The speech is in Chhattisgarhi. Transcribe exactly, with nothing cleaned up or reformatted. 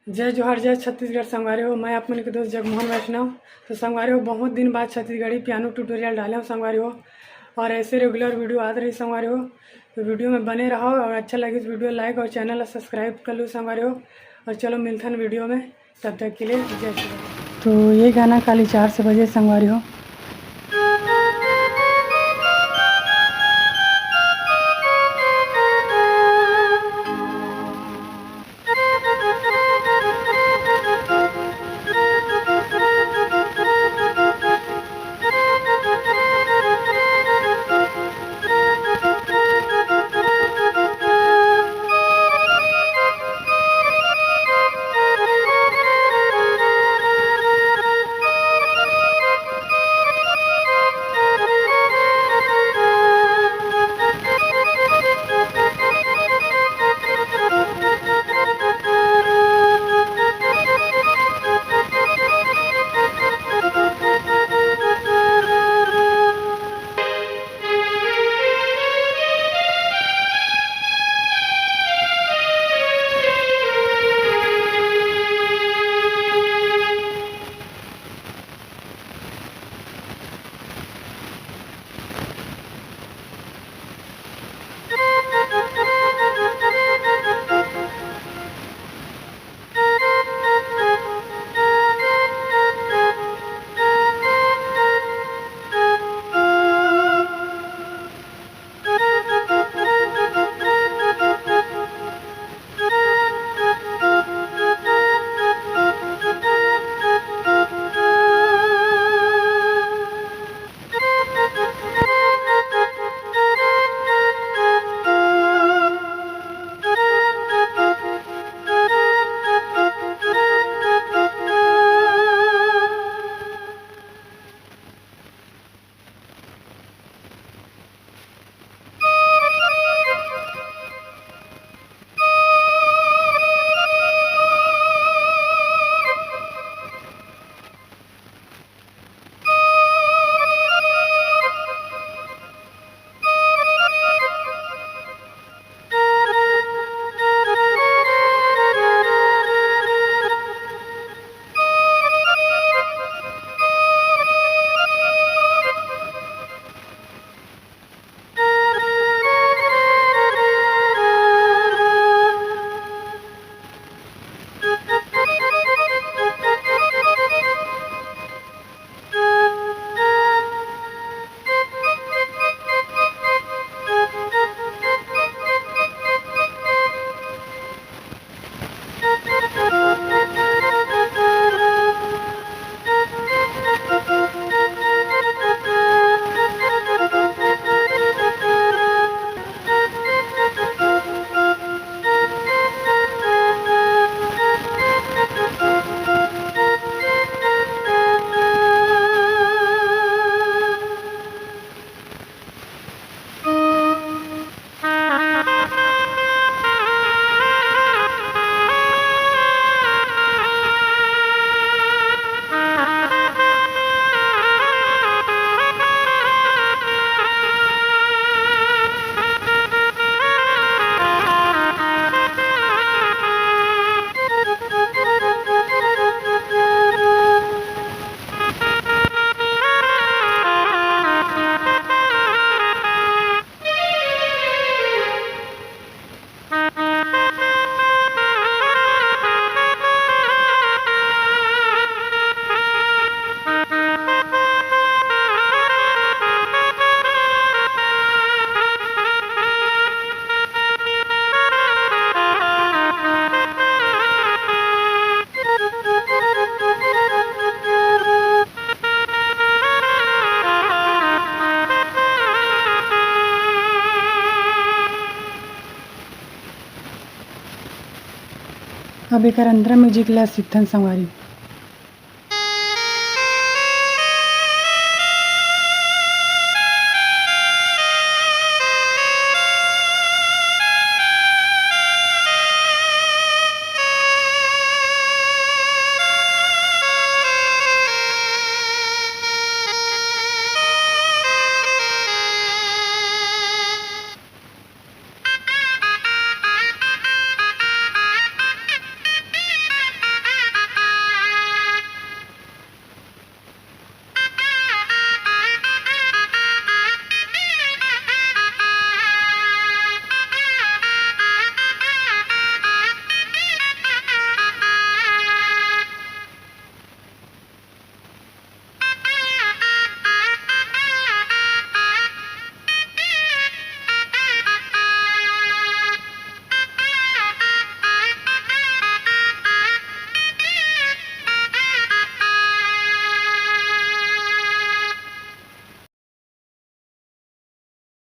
जय जोहार, जय छत्तीसगढ़ संगवारी हो। मैं आप मन के दोस्त जगमोहन वैष्णव। तो संगवारी हो, बहुत दिन बाद छत्तीसगढ़ी पियानो ट्यूटोरियल डाले हूँ संगवारी हो, और ऐसे रेगुलर वीडियो आत रही संगवारी हो। तो वीडियो में बने रहो, और अच्छा लगे तो वीडियो लाइक और चैनल ला सब्सक्राइब कर लो संगवारी हो। और चलो मिलथन वीडियो में, तब तक के लिए जय श्री राम। तो ये गाना काली चार से बजे संगवारी हो। अब एकर अंतरा म्यूजिक ला सीखथन संगवारी।